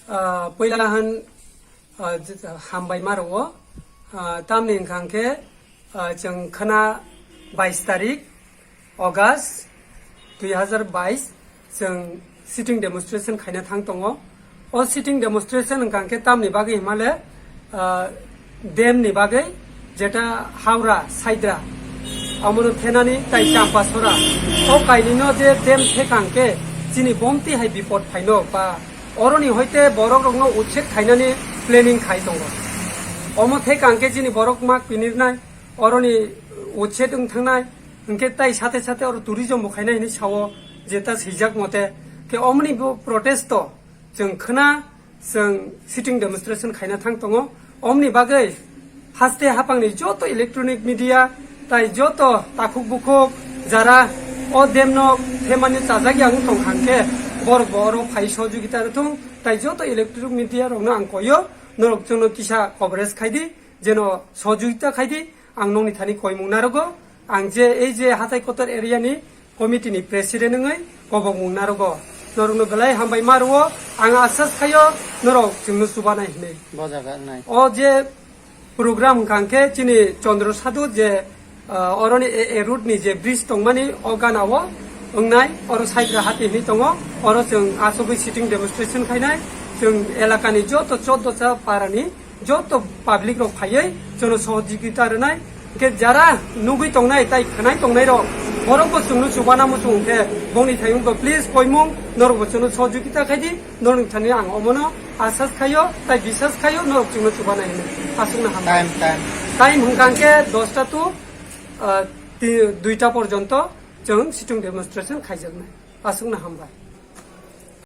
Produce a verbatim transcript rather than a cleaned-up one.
Ah, puila han, ah, j-, hambai ma rwo. Ah, tamni hwnkha khe, ah, chwng khna bais tarik August dui hazar bais chwng sitting demonstration khaina thang tongo. O sitting demonstration hwnkha khe tamni bagwi himale, ah, dam ni bagwi, jeta Howrah, Saidra, omono thenani tai Champasora. O kainwino je dam thekang khe chini bomti hai bipod phaino ba oroni hoite borok rokno uchet khainani planning khai tongo. Omo thekang khe chini borok mak pinirnai, oroni uchet wng thangnai, hwnkhe tai sate sate oro tourism bo khainai hinwi sao, jeta swijak mote. Khe omoni bo protest to chwng khna, chwng sitting demonstration khaina thang tongo. Omni bagwi haste hapangni joto electronic media tai joto takhuk bukhuk jara o dam no themani chajak yang tong hangkhe borok bo oro phai sohojogita rwthung. Tai joto electronic media rokno ang koyo, norok chwngno kisa coverage khaidi, jeno sohojogita khaidi. Ang nokni thani koimung narogo. Ang je ei je hatai kotor area ni committee ni president wngwi kobokmung narogo. Norokno belai hambai ma rwo. Ang asas khayo norok chwngno chubanai hinwi. Bo jaga nai. O je program hwnkha khe chini Chandra Sadhu je, ah, oroni a, a route ni je bridge tongmani o gana o wngnai, oro Saidra hati hinwi tongo, oro chwng asogwi sitting demonstration khainai, chwng elakani joto choddo cha parani joto public rok phaiwi chwngno sohojogita rwnai. Hwnkhe jara nugwi tongnai tai khwnai tongnai rok, borok bo chwngno chubana muchung hwnkhe bongni thayung bo please koimung norok bo chwngno sohojogita khaidi, norok thani ang omono asas khayo tai bisas khayo norok chwngno chubana hinwi. Aswkno hambai. Time, time. Time hwnkha khe dosta to, ah, ti-, duita porjonto chwng sitting demonstration khaijaknai. Aswkno hambai.